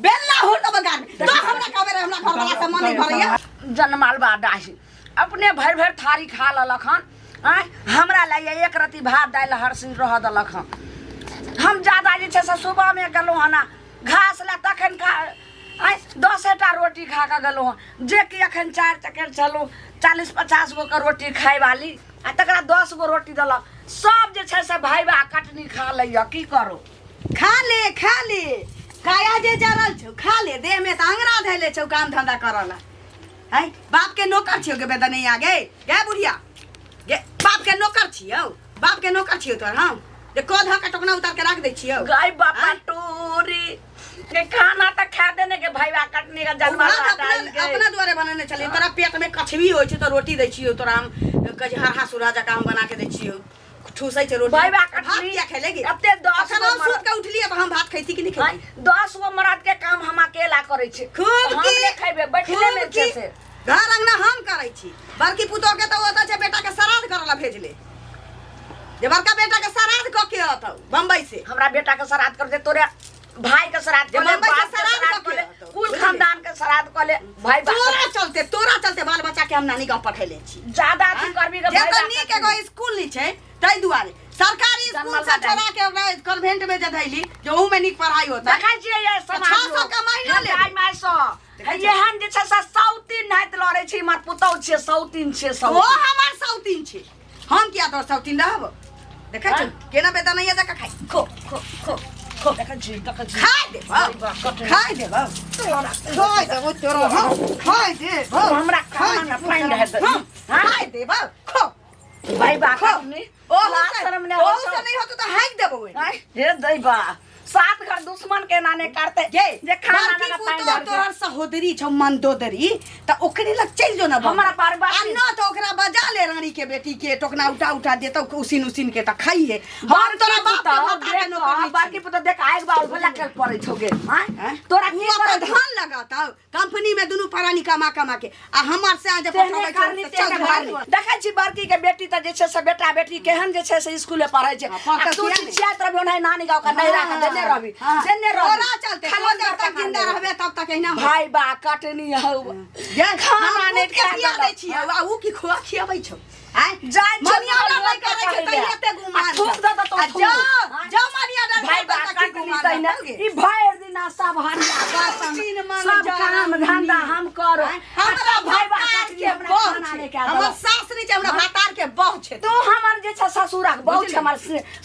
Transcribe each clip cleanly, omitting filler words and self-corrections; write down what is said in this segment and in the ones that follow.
बेलना हुर दबो गार में तो हमरा कहबे रे हमरा घर वाला से मन नहीं भरैया। जनमाल बा डाही अपने भरि भरि थारी खा लेलक हन। आँय, हमरा लए एक रत्ती भात दालि हरसिन रह देलक हन। हम जादा जे छै से सुबहमे गेलहुँ हन आ घास लए, तखन खा आँय 10टा रोटी खा कऽ गेलहुँ हन, जेकि एखन 4 चकेर छलहुँ 40-50 गो के रोटी खायवाली, आ तकरा 10 गो रोटी देलक। सब जे छै से भाइबा कटनी खा लैए, की करू? खा ले, खा ले, काया जे जरल छौ खा ले, देह में तऽ अंगरा धैले छौ काम धंधा करऽ ला। है बाप के नौकर छियौ गे बेदनी आ गे, गे बुढ़िया गे, बाप के नौकर छियौ, बाप के नौकर छियौ तोर हम जे कऽ धऽ के टोकना उतार के राख दै छियौ। गाय बापा आँय? टोरी के खाना तऽ खा देने के भाईवा कटनी के जन्म भात अपना अपना दुआरे बनेने छलियै, तोरा पेट में कछबी होइ छै तऽ रोटी दै छियौ तोरा हम, कहै छै हरहा सुरहा जकाँ हम बना के दै छियौ, ठूसै छै रोटी। भाईवा भात कटनी किया खेलेगी? एते 10 अखन गो हम सुति के उठलियै तऽ हम भात खैती कि नहि आँय, खैती? 10 गो मरद के काम हम अकेला करै छी। खूब हम की नहि खैबै, बैठले खूब मे की छै से। घर अंगना हम करै छी। बड़की पुतोह के तऽ ओतऽ छै बेटा के श्राद्ध करऽ ला भेजले, जे बड़का बेटा के श्राद्ध कऽ के अतौ बम्बई से। हमरा बेटा के श्राद्ध कर दे, तोरे भाई के श्राद्ध जे कर ले, बम्बई से बाप के श्राद्ध श्राद्ध कऽ कर ले, के अतौ, कुल बुझलियै? खानदान के श्राद्ध कर ले भाई बाप। तोरा चलते बाल बच्चा के हम नानी गांव पठेले छी। ज्यादा अथी करबी के जे भाई तऽ बाप नीक कटनी। एगो स्कूल नहि छै ताहि दुआरे सरकारी स्कूल जनमल से बाटे। छोड़ा के ओकरा कॉन्वेंट में जे धैली जे ओहू में नीक पढ़ाई होता। देखै छियै ये समाज छह सौ के महीना लेबै। दाइ माय सँ। देखै छियै। एहन जे छै से सौतीन नाइत लड़ै छी, हमर पुतौह छियै, सौतीन छियै, ओ सौतीन। हमर सौतीन छै, हम किया तोर सौतीन रहब? देखै छौ हाँ? केना बेदनैया जकाँ खाइ, खो खो खो खो। देखै छी, देखै छी। खाइ देबौ, खाइ देबौ, खाइ देबौ तोरा हम, खाइ देबौ। हमरा खाइ खाना देबौ पानि तोरा रहै दे। हम, हाँ? खाइ देबौ, खो। भाई बा खो। कटनी। ओहू लाज से- शरम नहि ओहू होइ छौ। से नहि होतौ तऽ हाँकि देबौ ओहिमे। आँय, हे दैबा, 7 घर दुश्मन के नाने करते गे जे खाना बड़की ना पानि पुतोह डाल के। तोहर सहोदरी छौ मंदोदरी, तऽ ओकरे लग चलि जो ना बम्बई। हमरा पारबा आ न तऽ ओकरा बजा ले रानी के बेटी के, टोकना उठा उठा देतौ उसिन उसिन के तऽ खाइहे। हम बड़की तोरा बाप के पुतोह भाता के देख, नौकर नहि बड़की छियौ। पुतोह देख, आगि बाउल भला के पड़ै छौ गे, आँय? आँय? तोरा की ओ अपन करै छौ? धान लगातौ कंपनी में दुनू प्राणी कमा कमा के, आ हमर से जे तेहने पठबै छौ करनी तऽ चल तेहने घर भरनी। में। देखै छी बड़की के बेटी तऽ जे छै से बेटा बेटी केहन जे छै से स्कूले पढ़ै छै। हाँ, पढ़तौ आ तू किया नहि? चिचियाइत रहबी ओनाहि नानी गाँव के नैहरा के देने रहबी, हाँ, देने रहबी। तोरा चलते, खाना तों जब तक खा जिंदा लेबी। रहबे तब तक एहिना होतौ। भाई बा कटनी हौ। गे, खाना हम नहि कूट के खा पिया देलक। दै छियौ, आ ऊ की खोआ खियाबै छौ? आँय? जाइ छौ मनी ऑर्डर लोक नहि करै छै कहै तैं लए। एते गुमान आ थूक छौ। दऽ देतौ आ थूक। जाउ, आँय? जाउ मनी ऑर्डर भाई करतौ बा तऽ की कटनी गुमान तहिना। रहतौ गे? ई भरि दिना सब हरिया बर्तन, तीन मन सब जरा काम धंधा हम करू। आँय? हमरा आ भाई बा भातार कटनी के हमरा बहू खाना छै। नहि कए हमर देलक। सास नहि छै, हमरा भातार के बहू छै। तू हमर जे छै ससुराक बहू छै, बुझली? हमर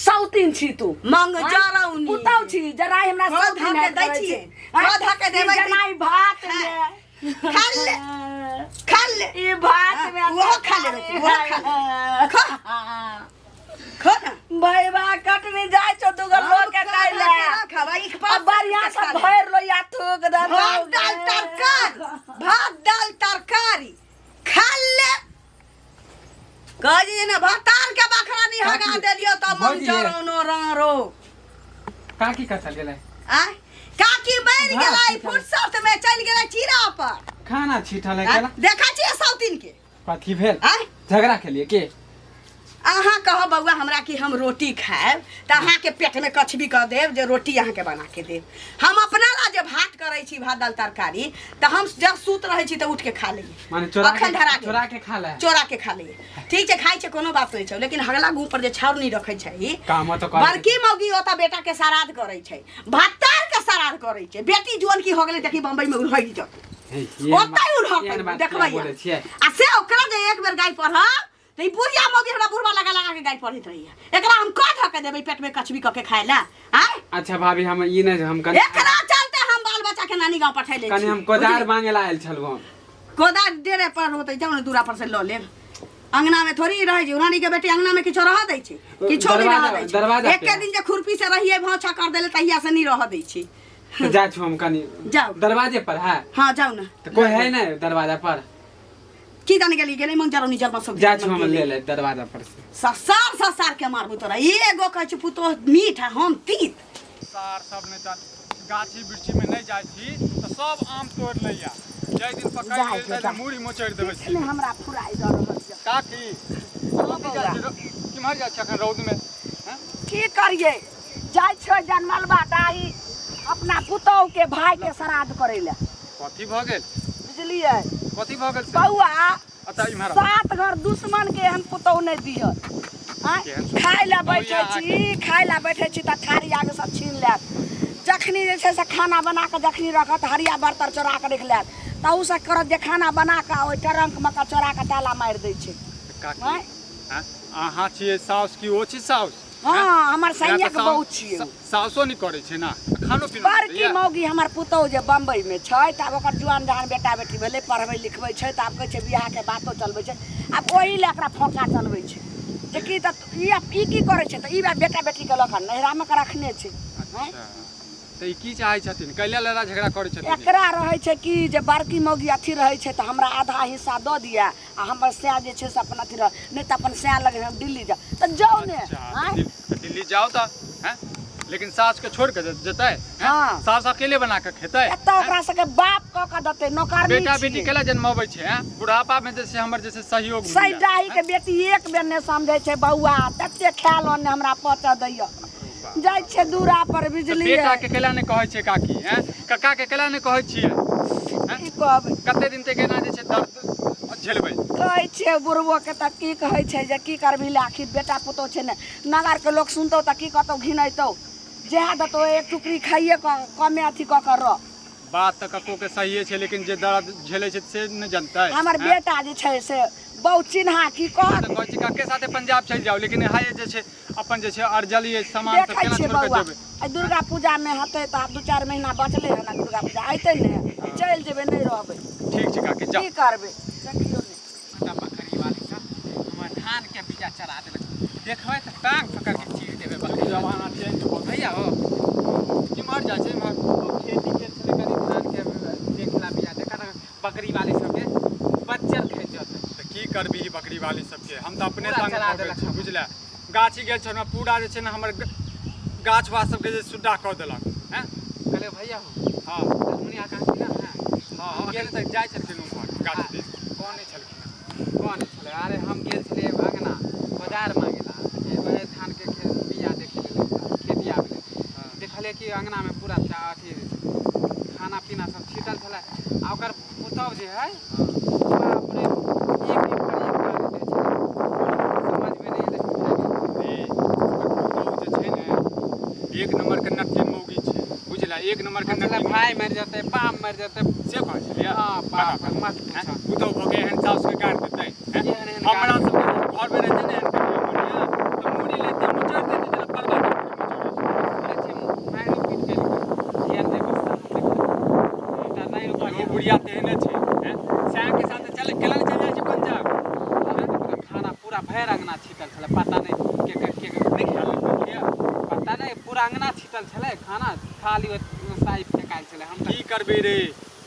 सौतीन छी तू। मंग आँय? जरौनी। पुतहु छी, जराइ हमरा कऽ सौतीन धऽ के हैत दै करै छियै। छै। आँय? कऽ धऽ के ई देबै तऽ- जनाइ भात मे। खा ले, खा ले। ई भात मे हाँ, ओहो खा लेबै, ओहो खा लेबै। खा। खो ना। भैया कटनी जाइ छौ दूगो लोग के खा खाइ ले। खा, एक आ पास बढ़िया से भरि लो या थूक दे भात दाल तरकारी, भात दाल तरकारी खा ले। कह जे ने भातार के बखरा नहीं हगा काकी, देलियो त मन भौजी। जरौनो रारो। काकी कतऽ गेलै? आय काकी मरि भात गेलै, छिटल। फुर्सत में चलि गेलै चीरा पर। खाना छीटल है आँय, केला? देखै छियै सौतीन के। कथी भेल? आँय? झगड़ा केलिए के? अहाँ कहब बौआ हमरा कि हम रोटी खायब तऽ अहाँके पेटमे कछबी कऽ देब जे रोटी अहाँके बना के देब। हम अपना ला जे भात करै छी, भात दालि तरकारी, तऽ हम जब सुत रहै छी तऽ उठि के खा लैए। माने चोरा अखन के धरा गेल। चोरा के खा ले। चोरा के खा लैए। ठीक छै, खाइ छै, कोनो बात नहि छै, लेकिन हगला गुह पर जे छाउर नहि रखै छै। काम तऽ करै। बड़की मौगी ओतऽ बेटा के श्राद्ध करै छै, भत्तार के श्राद्ध करै छै। बेटी जुअन की हो गेलै देखी बम्बई में उड़ै जतै। हे, एहन ओतै बात- उड़हतै, एहन बात देखबै। किया बोलै छियै? आ से ओकरा जे एक बेर गाय पढ़ब तऽ ई बुढ़िया मौगी हमरा बुढ़वा लगा लगा के गाय पढ़ैत रहैया। एकरा हम कऽ धऽ के देबै पेट में कछबी कऽ के खाय ला? आँय? अच्छा भाभी, हम ई नहि हम कनि एकरा चलते हम बाल बच्चा के नानी गांव पठैले कनि छी। हम कोदार मांगे ला आयल छलहुँ हम। कोदार डेरे पर होतै, जाउ ने दूरा पर से लऽ लेब। अंगना में थोड़ी रहै छै रानी के बेटी, अंगना में किछो रह दै छै? किछो नहि रह दै छै। दरवाजा पे। एके दिन जे खुरपी से रहियै भौंछा कर देले, तहिया से नहि रह दै छै। तऽ जाइ छी हम कनि। जाउ। दरवाजे पर है? हाँ, जाउ ने। तऽ कोई है नहि दरवाजा पर? की जाने गेली, गेलै मन जरौनी जलमा सब। जाइ छी हम ले ले दरवाजा पर से। ससार ससार के मारबू तोरा। एगो कहै छै पुतोह मीठ आ हम तीत। सार सब नहि तऽ गाछी वृक्षीमे नहि जाइ छी तऽ सब आम तोड़ि लैया। जाहि दिन पकड़ि जाइ लेल छौ, ताहि जा। दिन मुड़ी मोचड़ि देबै। किछु नहि हमरा फुराइ दऽ रहल यऽ। काकी, अहाँ की जाइ छी किम्हर जाइ छी अखन रौदमे, हैं? की करियै, जाइ छियै जनमलबा डाही अपना पुतोह के भाई के श्राद्ध करै लए। कथी भऽ गेल? बुझलियै? कथी भऽ गेल से? बौआ, अच्छा इम्हर आउ। सात घर दुश्मन के एहन पुतोह नहि दिह। आँय, केहन सुन्दर खाय लए पुतोह बैठै यऽ छी, खाय लए बैठै छी तऽ थारी आगे सब छीन लेत। जखनी जे छै से खाना बना कऽ जखनी रखत, हरिया बर्तन चोरा कऽ रखि लेत। ताहू से करत जे खाना बना कऽ ओहि ट्रंकमे कऽ चोरा कऽ ताला मारि दै छै। काकी, आँय? आँय, अहाँ छियै साउस कि ओ छी साउस? हँ, हमर सैनिक बहु छियै। साउसो नहि करै छै ने, खानो पीना बड़की मौगी हमर पुतहु जे बम्बईमे छै, तऽ आब ओकर जुआन जहान बेटा बेटी भेलै, पढ़बै लिखबै छै, तऽ आब कहै छै बियाहके बातो चलबै छै। आब ओहि लए एकरा फोका चलबै छै जे की तऽ ई की करै छै, तऽ ई बेटा बेटीके लऽ कऽ नैहरामे कऽ रखने छै। अच्छा, तऽ ई की चाहै छथिन? कैला लड़ाइ झगड़ा करै छथिन? एकरा रहै छै कि जे बड़की मौगी अथी रहै छै तऽ हमरा आधा हिस्सा दऽ दिअ आ हमर सएह जे छै से अपन अथी रह, नहि तऽ अपन सएह लग हम दिल्ली जाउ तऽ जाउ ने। अच्छा, आँय? दिल्ली जाउ तऽ हैं, लेकिन सास के छोड़ के जेतै हैं? हाँ। सास अकेले बना के खेतै? एतऽ ओकरा सबके बाप कऽ कऽ देतै, नौकरनी बेटा बेटी छियै। केला जन्मबै छै हैं? बुढ़ापा में जैसे हमर जैसे सहयोग मिलत, सैडाही के हैं? बेटी एक बेर नहि समझै छै बौआ, तते खायल ने हमरा पचऽ दैया, जाइ छै दूरा पर। तऽ बिजली बेटा के केला नहि कहै छै काकी? हैं, कक्का के केला नहि कहै छियै? हैं? की कहबै? कते दिन तक एना जे छै दर्द झेलबै? कहै छियै बुढ़बो के तऽ की कहै छै जे की करबही ले, आखिर बेटा पुतोह छै ने। नगरके लोक सुनतौ तऽ की कहतौ, घिनैतौ, जएह देतौ एक टुकड़ी खाइए कऽ कमे अथी कऽ कऽ रह। बात तऽ कक्को के सहिए छै, लेकिन जे दर्द झेलै छै से नहि जनतै? हमर हैं? बेटा जे छै से बहुत चिन्हा की कहत। तऽ कहै छी कक्के साथे पंजाब चलि जाउ, लेकिन यहाँ जे छै अपन जे छै अरजल ये सामान सब देखै केना छियै छोड़ के बौआ जेबै? एहि दुर्गा पूजामे हेतै तऽ आब 2-4 महीना बचलै हन, दुर्गा पूजा अयतै ने चलि जेबै, नहि रहबै। ठीक छै काकी, जाउ। की करबै, देखियौ ने। छोटा बकरी वाली सब हमर धान के बीया चरा देलक, देखबै तऽ टांग पकड़ के चीर देबै बकरी। जमाना चेंज भऽ गेल। भैया हो। केम्हर जाइ छै एम्हर? ओ खेती गेल छलै कनि धान के देखला बीया, देखा ने बकरी वाली सबके बच्चर खा जेतै। तऽ की करबिही बकरी वाली सबके? हम तऽ अपने पूरा तंग चरा भऽ गेल देलक छी हमर। बुझले, गाछी गेल छलहुँ, पूरा जे छै ने हमर गाछ वाछ सबके जे सुड्डा कऽ देलक हैं। कहलियै भैया हो। हँ। मुनिया काकी ना है? हँ हँ, अखन तक जाइ छलखिन उम्हर गाछ दिस, कहने छलखिन। कौन छलै? अरे हम गेल छलियै अङ्गना कोदारि मांगे ला, जे वएह धानके खेत बिया देखै लेल, खेती आबै लेल। देखलियै कि अङ्गनामे पूरा अथी खाना पीना सब छीटल छलै आ ओकर पुतहु जे है, बाप रे, एक एक पर एक गाली दै छलै, समझमे नहि एलै। ए, ओकर पुतहु जे छै ने एक नंबर के नट्टी मौगी छै, बुझला, एक नंबर के छलै। नट्टी। भाय मरि जेतै, बाप मरि जेतै। से कहै छलियै? हँ, बाप रे, मत हैं? पूछऽ। पुतहु भऽ के एहन साउस के गारि देतै हैं? एहन एहन हमरा गारि। सबके घर मे रहतै ने एहन बेटी बढ़िआँ तऽ मूड़ी लेतै मोचड़ि देतै, जेना परवा के मूड़ी मोचड़ै छै। सुनै छियै मारि पीट केलकै, धियान दै गुस्सा हम देखलियै। एकटा नहि इहो रुपैआ बुढ़िया तेहने छै हैं? सएह के साथे चल केला ने चलि जाइ छै पंजाब? पूरा खाना पूरा भरि अङ्गना छीटल छलै, पता नहि के के के के नहि ख्याल रखबै बुढ़िया। पता नहि, पूरा अङ्गना छीटल छलै खाना, खाली साइ फेकायल छलै। हम तऽ की करबै रे,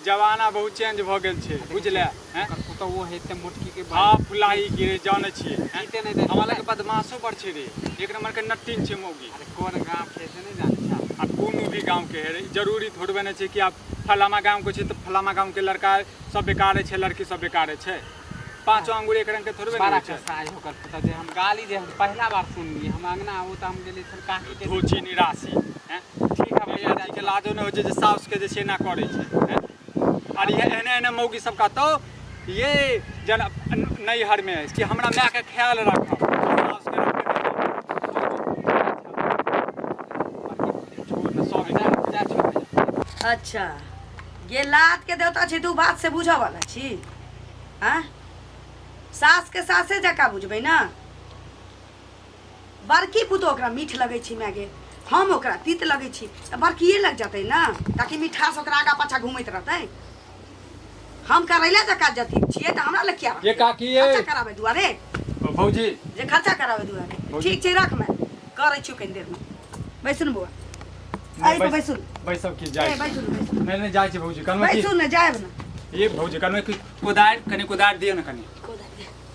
जमाना बहुत चेंज भऽ गेल छै, बुझले हैं? ओकर पुतहुओ है एते मोटकी के। हँ, फुलाही की रे, जानै छियै हैं? जीते नहि दै। हमरा लग बदमाशो बड़ छै रे, एक नंबर के नट्टिन छै मौगी। अरे कोन गाँव के से नहि जानै छा? आ कोनो भी गाँव के है रे, जरूरी थोड़बे नहि छै कि आब फलामा गाँव के छै तऽ फलामा गाँव के लड़का सब बेकारे छै, लड़की सब बेकारे छै। पाँचो अंगूर एक रंग के थोड़बे बड़ा ने होइ छै। कसाई होकर पुतहु जे हम गाली जे हम पहिला बार सुनलियै। हम अङ्गना आबू तऽ हम गेलियै छल काकी के। धोची निराशी हैं? ठीक है भैया, बेटी के लाजो नहि होइ छै जे साउस के जे छै एना करै छै हैं? आर इहे एहने एहने मौगी सब कहतौ ये जेना नैहर मे कि हमरा माय के ख्याल राखब, साउस के रखबे नहि। छोड़ ने, सब जा जा छी भैया। अच्छा, ये लात के देवता छी, तू बात से बुझऽ वाला छी? आँ, सास के सासे जकाँ बुझबै ने। बड़की पुतोह ओकरा मीठ लगै छै माय गे, हम ओकरा तीत लगै छी, तऽ बड़किए लग जेतै ने, ताकि मिठास ओकरा आगाँ पाछाँ घूमैत रहतै। हम करैला जकाँ जती छियै तऽ हमरा लग किया रहतै? ये काकी ये। खर्चा कराबै दुआरे। भौजी। जे खर्चा कराबै दुआरे। भौजी। ठीक छै, रख, मैं करै छियौ कनि देरमे। बैसू ने बौआ, एहि पर बैसू। बैसब की ए जाइ छी? बैसू ने, बैसू। नहि नहि, जाइ छी भौजी, कहलहुँ की बैसू ने, जायब ने। ये भौजी, कहलहुँ कि कोदारि, कनि कोदारि दियौ ने कनि।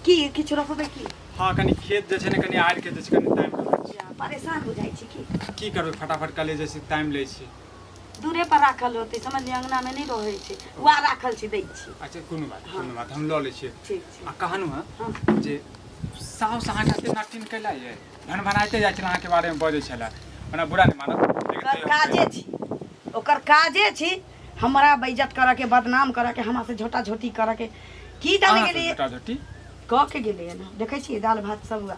की किछु रखबै की? हँ, कनि खेत जे छै ने कनि आड़ि के जे छै कनि टाइम। जा, परेशान बुझाइ छी की? की करबै, फटाफट कहलियै जे छै टाइम लै छी। दूरे पर राखल होतै, समझलियै, अंगना मे नहि रहै छै, वएह राखल छै, दै छी। अच्छा, कोनो बात, कोनो बात, हम लऽ लै छियै। ठीक छै। आ कहलहुँ हँ हँ। जे साउस अहाँके एते नटिन कैला ये, भनभनाइते जाइ छलै, अहाँके बारेमे बजै छलै। ओना बुरा नहि मानब, लेकिन कर तैयो हम काजे छी ओकर काजे छी हमरा बेइज्जत करऽ के, बदनाम करऽ के, हमरा से झोटा झोटी करऽ के। की जाने अहाँ से गेलियै झोटा झोटी? कऽ के गेलैए ने। देखै छियै दालि भात सब हुआ।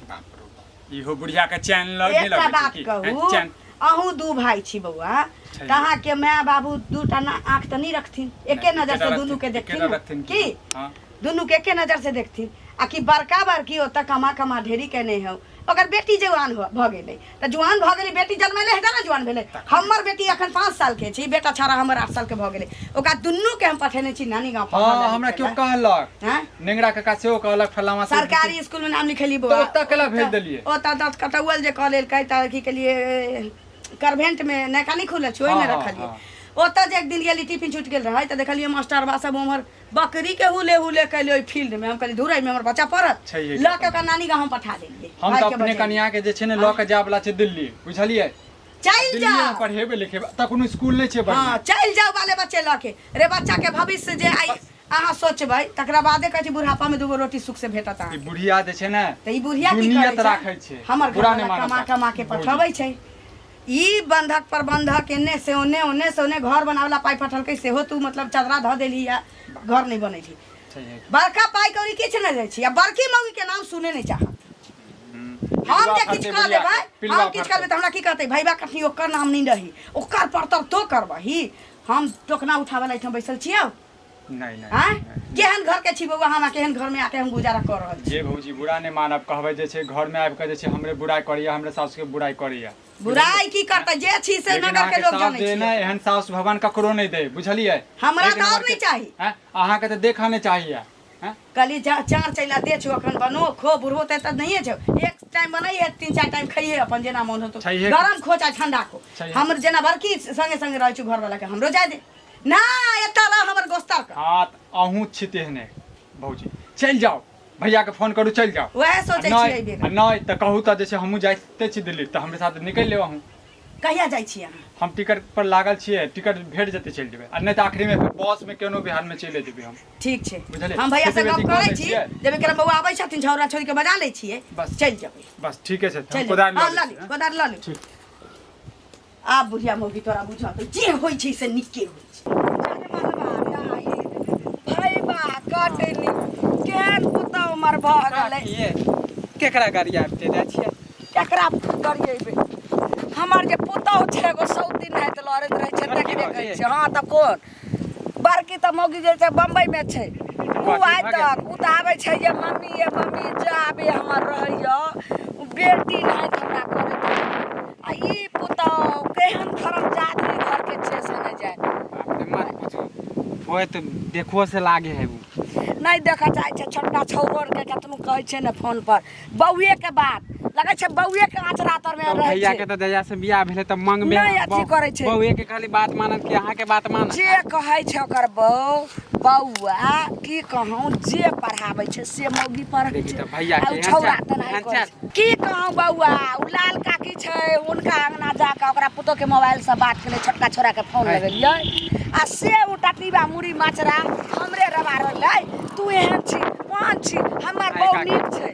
बाप रो बाप, इहो बुढ़िया के चैन लग नहि एकटा लगै छै बात की? कहू, हैं, चैन अहूँ दू भाय छी बौआ, छैहे। तऽ अहाँके माय बाबू दूटा ना आँख तऽ नहि रखथिन, एके नहि, नजर एकेटा से दुनू के रखथिन, देखथिन एकेटा ने? रखथिन की हँ। दुनू के एके नजर से देखथिन? आ कि बड़का बड़की ओतऽ कमा कमा ढेरी केने हौ, ओकर बेटी जवान भऽ गेलै तऽ जुआन भऽ गेलै, बेटी जन्मेले हेतै ने जुआन भेलै। हमर बेटी अखन 5 साल के छै, बेटा छाड़ा हमर 8 साल के भऽ गेलै। ओकरा दुनू के हम पठेने छी नानी गाँव पढ़ऽ हँ लए, हमरा लिखै केओ लए। कहलक, हँ? नेंगरा काका सेहो कहलक फलामा से। सरकारी स्कूल में नाम लिखेली बौआ। तऽ ओतऽ केला भेज देलियै? ओतऽ दस कटौअल जे कऽ लेलकै तऽ की केलियै, कॉन्वेंट में नयका नहि खुलल छै ओहिमे हँ, हँ, रखलियै। हँ। ओतऽ जे एक दिन गेली, टिफिन छूटि गेल रहै तऽ देखलियै मास्टरबा सब उम्हर बकरी के हुले हुले कैले ओहि फील्ड में। हम कहलियै धुर, एहिमे हमर बच्चा पढ़त? छैहे। लऽ के ओकरा नानी गाँव हम पठा देलियै। हम भाइ तऽ के अपने बजेलियै। कनिया के जे छै ने लऽ के जाय वाला छै दिल्ली, बुझलियै? चलि दिल्लीए मे जाउ। पढ़ेबै लिखेबै, तऽ कोनो स्कूल नहि छै हँ बढ़िआँ। चलि जाउ बाले बच्चे लऽ के। रे बच्चा के भविष्य जे आइ अहाँ सोचबै तकरा बादे कहै छी बुढ़ापा में दूगो रोटी सुख से भेटत ई अहाँके। बुढ़िया जे छै ने तऽ ई बुढ़िया की दुनियत करै राखै छै? छै। हमर बुरा घरवाला नहि मानब कमा काकी, कमा के भौजी। पठबै छै। ई बंधक पर बंधक, एन्ने से ओन्ने, ओन्ने से ओन्ने। घर बनावला पाइ पठलकै सेहो तू मतलब चदरा धऽ देलही आ घर नहि बनेलही। छैहे। बड़का पाइ कौड़ी किछु नहि दै छी आ बड़की मौगी के नाम सुने नहि चाहत। हम पिलुआ जे किछु फड़तै कऽ बुढ़िया लेबै के, पिलुआ हम किछु फड़तै। करबै तऽ हमरा की कहतै भैबा कखनी ओकर नाम नहि रही, ओकर परतर तो करबही। हम टोकना उठाबै ला एहिठाम बैसल छियौ? नहि नहि। आँय, नहि। केहन घर के छी बौआ हम आ केहन घर में आके हम गुजारा कऽ रहल छी। जे भौजी, बुरा नहि मानब, कहबै जे छै घर में आबि कऽ जे छै हमरे बुराइ करैया, हमरे सासु के बुराइ करैया। बुराइ की करतै? जे छी से लेकिन नगर के अहाँके लोग सास जानै जे छियै। ने एहन सास भगवान ककरो नहि दे, बुझलियै? हमरा एक तऽ आओर नंबर नहि के- चाही। हैं? अहाँके तऽ देखऽ नहि चाहिए हैं? कहली जा चार चैला दे छौ, अखन बनो खो, बुढ़बो तऽ एतऽ नहिए छौ। एक टाइम बनैहे, तीन चारि टाइम खइहे, अपन जेना मोन होतो। छैहे की? गरम खो चाहे ठंडा खो। छैहे। हमर जेना बड़की संगे संगे रहै छौ, घरवाला के हमरो जाय दे ना, एतऽ रह हमर गोस्तर के। हाँ तऽ अहूँ छी तेहने भौजी। चलि जाउ, भैया के फोन करू, चलि जाउ। वएह सोचै आ छियै एहि नहि बेर। आ नहि तऽ कहू तऽ जे छै हमहूँ जाइते छी दिल्ली, तऽ हमरे साथ निकलि लेब अहूँ। कहिया जाइ छी अहाँ? हम टिकट पर लागल छियै, टिकट भेट जेतै चलि जेबै, आ नहि तऽ आखिरीमे बस मे केनो बिहार मे चलि जेबै हम। ठीक छै। बुझलियै? हम भैया से खेती गप वेती कऽ करै लै छी छियै। जे विक्रम बौआ आबै छथिन, छौड़ा छोड़ी के बजा लै छियै। बस। चलि जेबै। बस ठीके छै। हम चलि कोदारि जेबै। लऽ हँ, लै लऽ छी, लिअ हँ? कोदारि लऽ लिअ। ठीक। आब बुढ़िया मौगी तोरा बुझत, जे होइ छै से नीके होइ छै। भैबा कटनी केहन पुतहु हमर भऽ गेलै। ये केकरा गाड़ी आबिते जाइ छियै? केकरा गरिएबै? हमर जे पुतहु छै एगो सौतीन नाहित लड़ैत रहै छै, बड़की तकरे भौजी? कहै छै। हँ तऽ कोन बड़की? तऽ मौगी जे छै बम्बईमे छै। उ कथी आइ भऽ गेल? तक उ तऽ आबै छै ये मम्मी, ये मम्मी, जाबे हमर रहैए उ बेटी नाहित हमरा करैत रहैए। आ ई पुतहु केहन धर्मजादरी घरके छै से नहि जानि। बाप रे, मत पूछू, होय तऽ देखो से लागे है उ। नहि देखऽ चाहै छै छोटका छौड़नके। कतनो कहै छै ने फोन पर बौएके बात, लगै छै बौएके आँचरा तरमे तऽ रहै भैया छै। के तऽ जहिया से बियाह भेलै तऽ मंगबे नहि अथी करै छै। बौए के खाली बात मानत कि अहाँके बात मानत? जे कहै छै ओकर बौ बौआ की कहूँ, जे पढ़ाबै छै से मौगी पढ़ै देखी छै। तऽ भैया आ के उ एहन छौड़ा चाल- तऽ नहि एहन करै चाल। छै। की कहूँ बौआ, उ लाल काकी छै, हुनका अंगना जाकऽ ओकरा पुतोहके मोबाइलसँ बात केलियै, छोटका छौड़ाके फोन है। लगेलियै आ से उ टटीबा मुड़ी मचरा हमरे रबा रहलै, तू एहन छी ओहन छी, हमर आइ बौ काकी। नीक छै।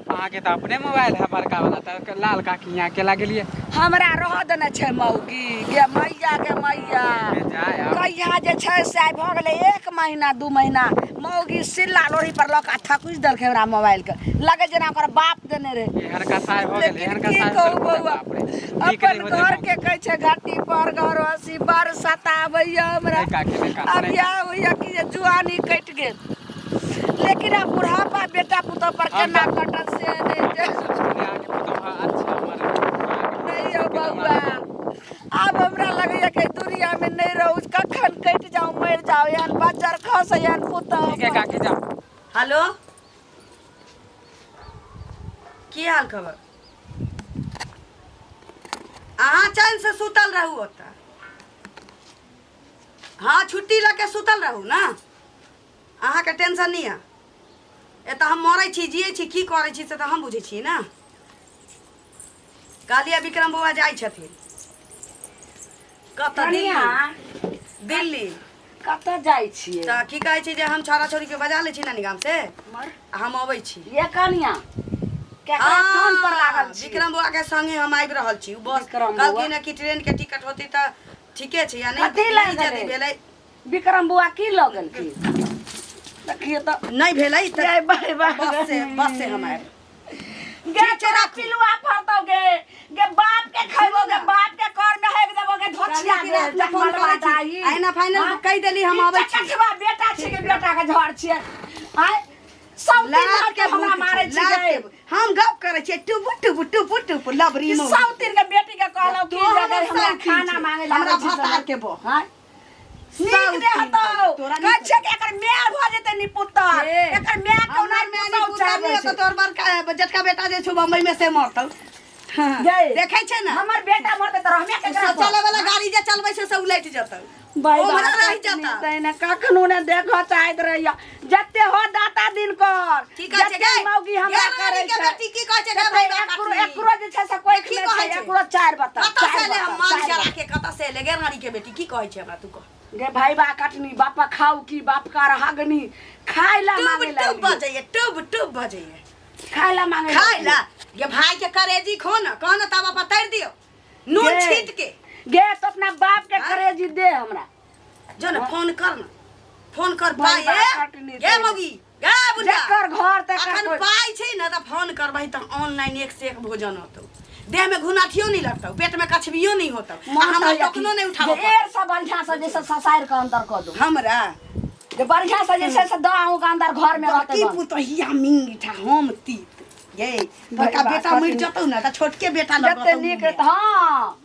अहाँके तऽ अपने मोबाइल है बड़का वाला, तऽ लाल काकी यहाँ केला गेलियै? हमरा रह देने छै मौगी। गे मैया, गे मैया। बेजाय आब। कहिया जे छै से आइ भऽ गेलै 1 महीना 2 महीना, मौगी सिल्ला लोढ़ी पर लऽ कऽ थकुचि देलकै हमरा मोबाइलके, लगै जेना ओकर बाप देने रहै। एहन कसाई भऽ गेल, लेकिन एहन की कसाई कहू भऽ गेल, बौआ, बाप रे। नीक नहि अपन होतै घर मौगी। के कहै छै घाटी पर घर हँसी, बड़ सताबैया हमरा। नहि काकी, नहि काकी, आब नहि। इएह होइया कि जे जुआनी कटि गेल, लेकिन आब बुढ़ापा बेटा पुतोह पर हम केना तऽ- कटल से नहि जे। सोचलियै अहाँके पुतोह अच्छा हमर अहाँके नहि यौ पुतोह बौआ, आब हमरा लगैया कि दुनिया में नहि रहू, कखन कटि जाउ, मरि जाउ, एहन बज्जर खस, एहन पुतोह। ठीक है काकी, जाउ। हेलो, की हाल खबर? अहाँ चैन से सुतल रहू ओतऽ। हाँ, छुट्टी लऽ के सुतल रहू ने, अहाँके टेंशन नहीं है। एतऽ हम मरै छी जियै छी की करै छी से तऽ हम बुझै छी ने। कहलियै विक्रम बौआ जाइ छथिन कतऽ? कनिया। दिल्ली, दिल्ली। कतऽ जाइ छियै? तऽ की कहै छै जे हम छौड़ा छौड़ीके बजा लै छी नानी गाम से आ हम अबै छी। ये कनिया, केकरा फोन पर लागल छी? विक्रम बौआ के संगे हम आबि रहल छी। उ बस विक्रम बौआ? कहलखिन हँ कि ट्रेन के टिकट होतै तऽ ठीके छै या नहि कथी लए नहि यदि गेलै? भेलै विक्रम बुआ की लऽ गेलखिन देखिए तऽ नहि भेलै तऽ जय बाय बाय बस से बस से हम आयब गे तोरा पिलुआ फड़तौ गे गे बाप के खैबो गे बाप के कर में हेक देबो गे धोछिया रानी की गे रात में फोन जंगलवा करै छी। दाही। अहिना फाइनल हाँ? कहि देली हम ई आबै छी। चकचकवा बेटा छी के बेटा के झड़ छियै आय सब दिन लात रात के हमरा भूत मारै छै, छी लात गे के भूत। हम गप करै छियै टुबु टुबु टुबु टुबु लबरी ई मौगी। सब दिन के बेटी के कहलौ कि तू हमर जे गे हमरा शौकीन खाना छी। मांगे हमरा लागै छी भतार के बह। हां नीक शौकीन देहतौ तोरा कहै नीक छै कि एकर माय भऽ जेतै निपुत्तर हे, एकर माय कोना हमर माय पुतहु निपुत्तर चाहबै नहि छै होतौ, तोहर बड़का जेठका बेटा जे छौ बम्बई में से मरतौ हाँ, गै, देखै छै ने हमर बेटा मरतै तऽ रहमे केकरा पर? शौचालय वाला गाड़ी जे चलबै छै से उलटि जेतौ भाई ओम्हरे बाप रहि कखनी जेतौ तैने कखनो ने देखऽ चाहैत रहैया जते हो दाता दिन कर की कहै छै जते गै? मौगी हमरा गे रानी करै के छै बेटी की कहै छै गे तते भाई बा एकरो काटनी? एकरो जे छै से कोइ की मे कहै छै छै? एकरो चारि बता कतऽ से चारि एलै हम बता, माल चारि चरा बता। के कतऽ से एलै गे रानी के बेटी की कहै छै हमरा तू कह गे भाई बा कटनी बापा खाऊ की बाप का रहागनी खाय ला टुब मांगे ला टुब बजैये टुब टुब बजैये खाय ला मांगे ला खाय ला गे भाई के करेजी खो ना कह ना तवा पर तैर दियो नून गे। छीट के गे तो अपना बाप के हाँ? करेजी दे हमरा जो ना फोन कर ना फोन कर भाई पाई बा कटनी गे तैर। मौगी गे बुढ़िया जकर घर तकर अखन कोइ- पाइ छै ने तऽ फोन करबही तऽ ऑनलाइन एक से एक भोजन होतौ देह में घुनाठियो नहीं लगतौ पेट में कछबियो नहीं होतौ आ मन हमरा तऽ टोकनो नहीं उठाबऽ जे एर से बढ़िया से जैसे ससारि के अंदर कऽ दो पड़त। हमरा जे बढ़िया से जे छै से दऽ अहूँ के अंदर घर में रहतै की बस। पुतहिया मिंगठा हम तीत ये बड़का भाई बेटा बात मरि कथी- जतौ ने तऽ छोटके बेटा जते लगतौ नीक रहतै हँ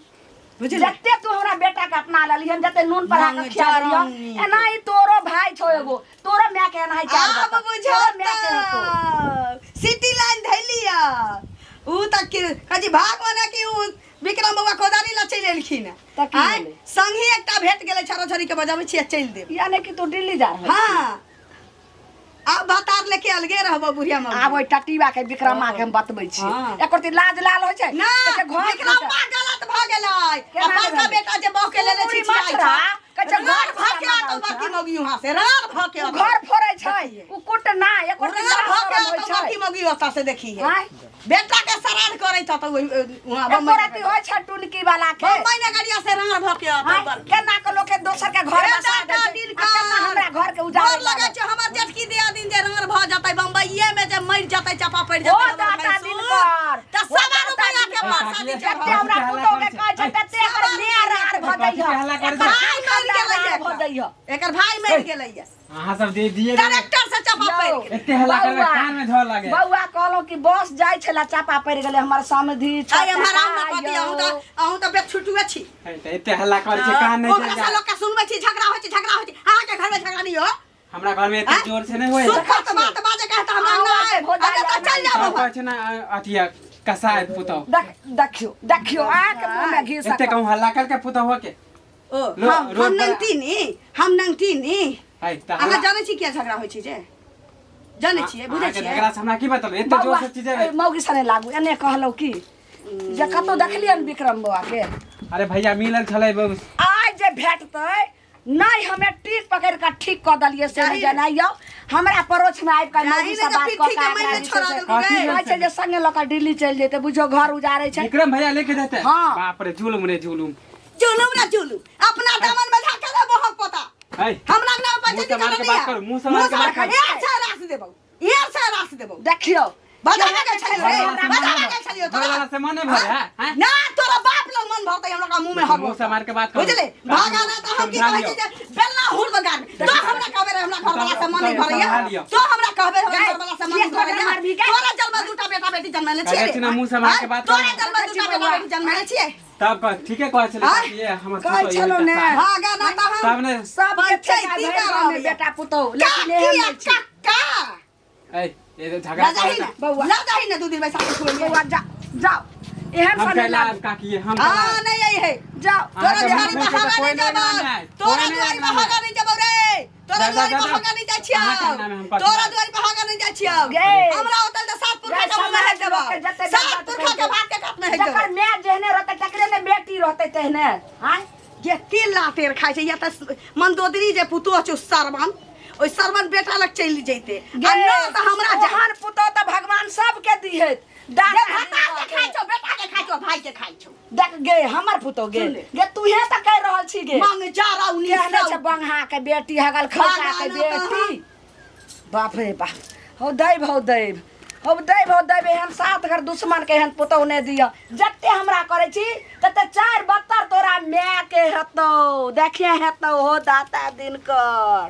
बुझलियै जते तू हमरा बेटा के अपना लेलिहन जते नून पढ़ा के रंग खिया देलिहन जरौनी। एना ही तोरो भाई छौ एगो तोरो माय के एना ही चारि आब बता। तोरो माय के हेतौ। बुझत सिटी लाइन धैलिया ऊ तऽ के कजी भाग मने कि ऊ विक्रम बौआ कोदारी ला चलि एलखिन तऽ की आँय, भेलै? संगहि एकटा भेट गेलै छरो छरी के बजाबै छियै चलि देब यानी कि तू दिल्ली जा रहल हाँ आब भातार लेके अलगे रहबो बुढ़िया मौगी आब ओहि टटीबा के विक्रमा के हम बतबै छी हाँ। एको रति लाज लाल होइ छै ना कहै छै घर विक्रमा गलत भऽ गेलै केना आ बड़का भेलै? बेटा जे बहू के लेने पूरी छी मछरा, कहै छै रार घर भऽ के फोड़ा आतो मगाउ बड़की छै। मौगी वहाँ से रार भऽ के उ आतो घर फोड़ै छै उ कुट ना एको रति रार लाज भऽ के शरम होइ आतो छै बड़की मौगी ओतऽ से देखी है आँय? बेटा के श्राद्ध करैत होतौ वहाँ एको बम्बई रति होइ छै टुनकी वाला के बम्बई नगरिया से रार भऽ के आतो आँय? बड़की केना के लोक के दोसर के घर हे बसा दै दादा छै दिन आ केना हमरा घर के डर उजाड़े लगै छै हमर जेठकी दियादिन जे रार भऽ जेतै बम्बईये में जे मरि जेतै चपा पड़ि ओ जेतै हमर दादा भैंसुर। दिनकर तऽ ओ सवा दादा रुपैआ के दिनकर। परसादी जते चढ़ाउ। हमरा पुतोह के कहै छै तते एकर माय रार भऽ कथी जइह हल्ला करै एकर छै? भाय मरि गेलै भऽ जइह एकर भाई मरि गेलैया अहाँ सब दे दिए ट्रैक्टर से चपा पड़ि यौ। गेलै एते हल्ला करबै बौआ। कान में धर लागे बौआ कहलहुँ कि बस जाइ छला चापा पड़ि गेलै हमर समधि आइ एम्हर आउ ने कथी अहूँ तऽ अहूँ तऽ बेछुटुए छी है, तऽ एते हल्ला करै छै कान नहीं ओकरा चल से जा लोक के सुनबै छी झगड़ा होइ छै झगड़ा होइ छै अहाँके घर में झगड़ा नहीं हो हमरा घर में एते आँय? जोर से नहीं होए सुख तऽ बात बाजे के तऽ हमरा अहूँ अंगना आके आयब भोजा अच्छा तऽ चल जाब सब कहै छै ना अथिया कसाय पुतौ देख देखियौ देखियौ आके मुँह में घी एते कहूँ हल्ला करके पुतौ के ओ हम रोड हम पर- नंगटी नी हम नंगटी नी है तऽ अहाँ हल्ला- जानै छी किया झगड़ा होइ छै जे जानै छियै बुझै अहाँके छियै झगड़ा से हमरा की मतलब एते जोर से चीज बौआ मौगी सने लागू एने कहलहुँ की जे कतौ देखलियनि विक्रम बौआ के अरे भैया मिलल छलै बस आइ जे भेटतै नहि हमे टीक पकड़ि कऽ ठीक कऽ देलियै से जाहि ने। जेना यौ हमरा पड़ोसमे आबि कऽ जाहि मौगी ने से जे बात कऽ पिट्ठी कऽ के एकरा मारि जे छोड़ा छै से देलकै। कथी कहै छै जे संगे लऽ कऽ दिल्ली चलि जेतै बुझियौ घर उजाड़ै छै विक्रम भैया लेके जेतै हाँ। बाप रे जुलुम रे जुलुम जुलुम रे जुलुम अपना दामन में झाके ले बहक पोता है हमरा अंगना में मुँह पंचायती सम्हार के करनी बात है करू, मुँह सम्हार के बात करू। एहर से रास देबौ एहर से रास देबौ देखियौ बजा के छलियो रे घरवाला से बजा मन के छलियो घरवाला से मन नहीं भरे है हैं? ना तोरा बाप लग मन भरतै हमरा का मुंह में हक मुँह सम्हार के बात करू। बुझले भागा ना त हम की समझा कहै लियौ। छी जे बेलना हुर बगार तो हमरा कहबे रे हमरा घरवाला से मन नहीं भरैया समझा लियौ। तो हमरा कहबे रे हमरा घरवाला से मन नहीं किया तोरा भरैया मारबी के? तोरा जन्म दूटा बेटा बेटी जन्मले छियै कहै छी ना, मुँह सम्हार के बात करू। तोरा जन्म दूटा बेटा बेटी जन्मले छियै तब ठीके कहै छलै आँय? ये हमर कहै पुतहु छलहुँ ने। भागा ना त हम तब ने सब के ठेका पंचायती भरि करब गाँवमे बेटा पुतोहु लेकिन एहन काकी आ नहि छै काका ए ये झगड़ा ला जाही करता। ना बौआ। ला जाही ना दू दिन बैसा के खुएलियै बौआ जा जाओ एहन हम सने कैला लागू आयब काकी हम हाँ कैला आयब। नहीं आई है जाओ तोरा अहाँके दुआरी मुँह पर में हगा कोई नहीं नहीं जबौ आना है, तोरा कोई नहीं दुआरी पर आना है। हगा नहीं जबौ रे तोरा जा, जा, दुआरी जा, पर जा। हगा नहीं जाइ छियौ अहाँके अंगना में हम कथी तोरा आयब? दुआरी पर हगा नहीं जाइ छियौ गे। हमरा होतल तऽ सात पुरखा गे, के मुँह में हेक समाज देबौ लोकके जते सात बेइज्जत पुरखा के करतै। भात के कात में हेक जकर देबौ माय जेहने रहतै तकरे ने बेटी रहतै तेहने आँय जे तिल लातेर खाइ छै या तऽ मंदोदरी जे पुतोह छौ सरवन ओइ सरवन बेटा लग चलि जैते आ न तऽ हमरा जा ओहन पुतोह तऽ भगवान सबके दिहैत गे दादा भतार के खाइ छौ बेटा के खाइ छौ भाई के खाइ छौ देख गे हमर पुतोह गे सुन ले। गे तूहे तऽ कहि रहल छी गे मंग जा रौनी केहने छै बंगहा के बेटी हगल खौका के बंगहा न बेटी बाप रे बाप हौ दैव हौ दैव हौ दैव हौ दैव एहन सात घर दुश्मन के एहन पुतोह नहि दिअ जते हमरा करै छी तते चारि बत्तर तोरा माय के हेतौ देखिए हेतौ हो दाता दिनकर।